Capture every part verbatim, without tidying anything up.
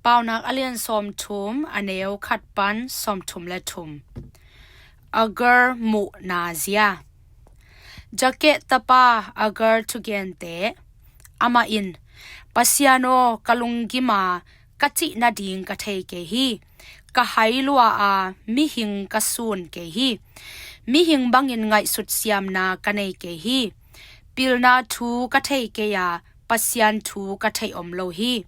Paunak a lian sawmthum, a neu khat pan sawmthum le thum. Agar muhna zia. Jakeh tapa Agar thugente. Amah in, Pasian aw, ka lunggim a ka cih nading ka thei kei hi. Ka hai lua a mihing ka sun kei hi. Mihing bangin ngaihsut siamna ka nei kei hi. Pilna thu ka thei kei a, Pasian thu ka theih om lo hi.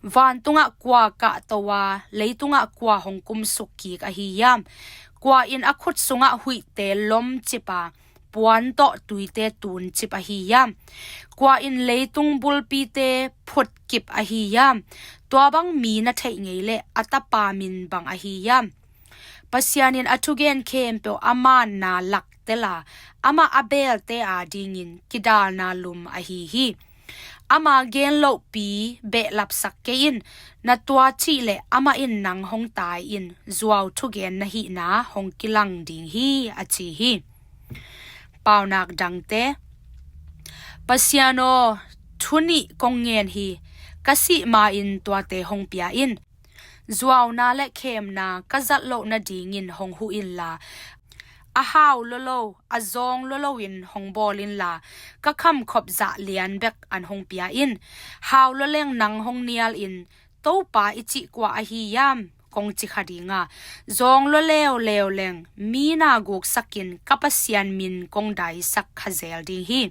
Vantungah kua kahto a, leitungah kua hong kumsuk kik ahi hiam? Kua in a khut sungah huihte lomcip a, puan tawh tuite tuncip ahi hiam? Kua in leitung bulpite phutkip ahi hiam? Tua bang mi na theih ngei leh a tapa min bang ahi hiam? Pasian in a thugen khempeuh a manna laktel a, amah a beelte adingin kidalna lum ahi hi. Ama gen lohpi behlapsak kei in, na tua cih leh amah in nang hong tai in zuau thugen na hihna hong kilang ding hi, a ci hi. Paunak dangte. Pasian aw, thu nih kong ngen hi, ka sih ma-in tuate hong pia in. Zuauna le khemna ka zat loh nadingin hong huh inla, a hau lua lo, a zawng lua loin hong bawl inla, ka khamkhop zah lian bek an hong pia in. Hau lua leng nang hong nial in, Topa i cih kua ahi hiam? Kong ci kha ding a, zawng lua leuleu leng mi na guksakin ka Pasian min kong daisak kha zel ding hi.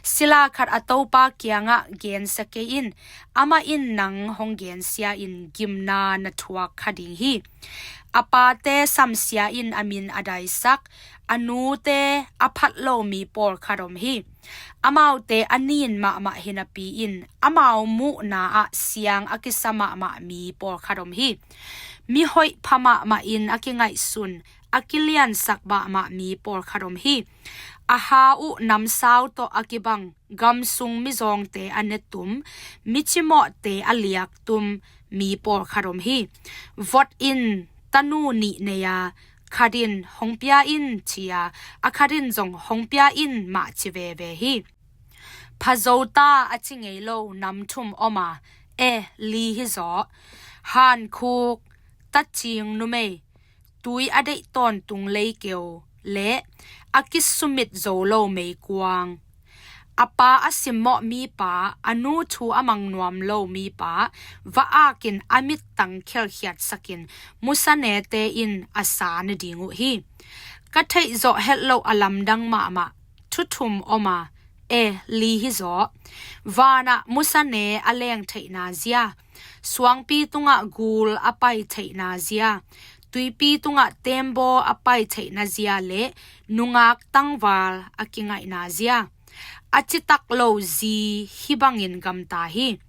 Sila khat a topa kiangah gensia kei in, amah in nang hong gensia in gimna na thuak kha ding hi. A pate samsia in a min a daisak, a nute a phat lo mi pawlkhat om hi. Amaute a nin mahmah hi napi in, amau muhna ah siang a kisa mahmah mi pawlkhat om hi. Mi hoih pha mahmah in a kingaihsun, a kiliansak mahmah mi pawlkhat om hi. A ha uh namsau tawh a kibang, gam sung mizawngte a netum, mi cimawhte a liaktum mi pawlkhat om hi. Vot in tanu nih nei a, khat in hong pia in ci a, a khat in zong hong pia in mah ci veve hi. Pha zo ta a ci ngei lo nam thum om a, e, li hi zaw. Hankhuk, tacing numei, tui a deih tawntung leikeu le a kisumit zo lo meikuang. A pa a simmawh mipa, a nu thu a mang nuam lo mipa, va-akin a mittang khelkhiatsakin musanete in a sa na ding uh hi. Ka theih zawh het loh a lamdang mahmah thu thum om a, e, li hi zaw. Vanah musane a leng theihna zia, suangpi tungah gul a pai theihna zia, tuipi tungah tembaw a pai theihna zia le nungak tangval a kingaihna zia. A citak lo zi hih bangin gamta hi.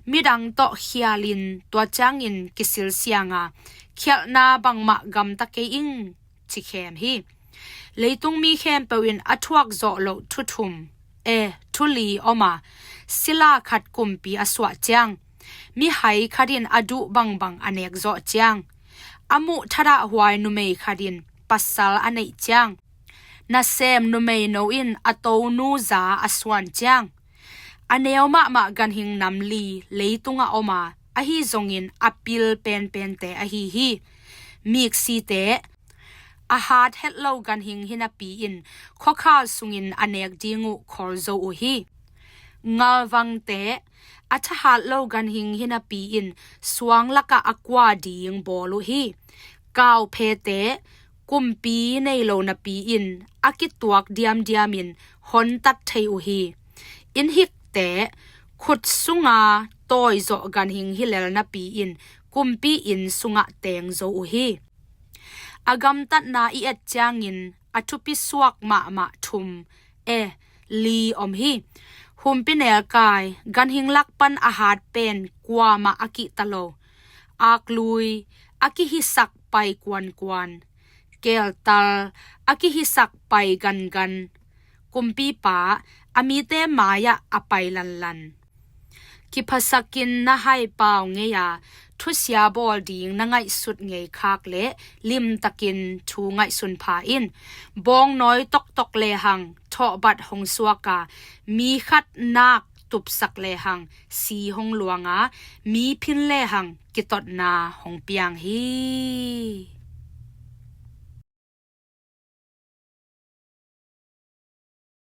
Midang tawh khialin tua ciangin kisilsiang a, khialhna bangmah gamta kei ing, ci khem hi. Leitung mi khempeuh in a thuak zawh loh thu thum, e, thu li om a, sila khat kumpi a suah ciang, mihai khat in a duh bangbang a nek zawh ciang, a muh thadahhuai numei khat in pasal a neih ciang, nasem numeino in a tonu za a suan ciang, a neu mahmah ganhing nam li leitungah om a, ahi zongin a pil penpente ahi hi. Miksite, a hat het lo ganhing hi napi in khuakhal sungin a nek ding uh khol zo uh hi. Ngalvangte, a thahat lo ganhing hi napi in suang lakah a kua ding bawl uh hi. Kauphete, kumpi nei lo napi in a kituak diamdiam in hontat thei uh hi. Innhikte, khut sunga tawizawh ganhing hi lel napi in kumpi inn sungah teng zo uh hi. A gamtatna i et ciangin a thupi suak mahmah thum, e, li om hi. Humpinelkai, ganhing lak pan a hat pen kuamah a kihta lo. Aklui, a kihisak pai kuankuan. Keltal, a kihisak pai gangan. Kumpipa, a mite mai-ah a pai lanlan. Kiphasakin na haipau ngei a, thusia bawl ding na ngaihsut ngei khak le limtakin thu ngaihsun pha in. Bawngnawi toktok lehang thawhbat hong suak a, mi khat nak tupsak lehang si hong luang a, mi phin lehang kitotna hong piang hi.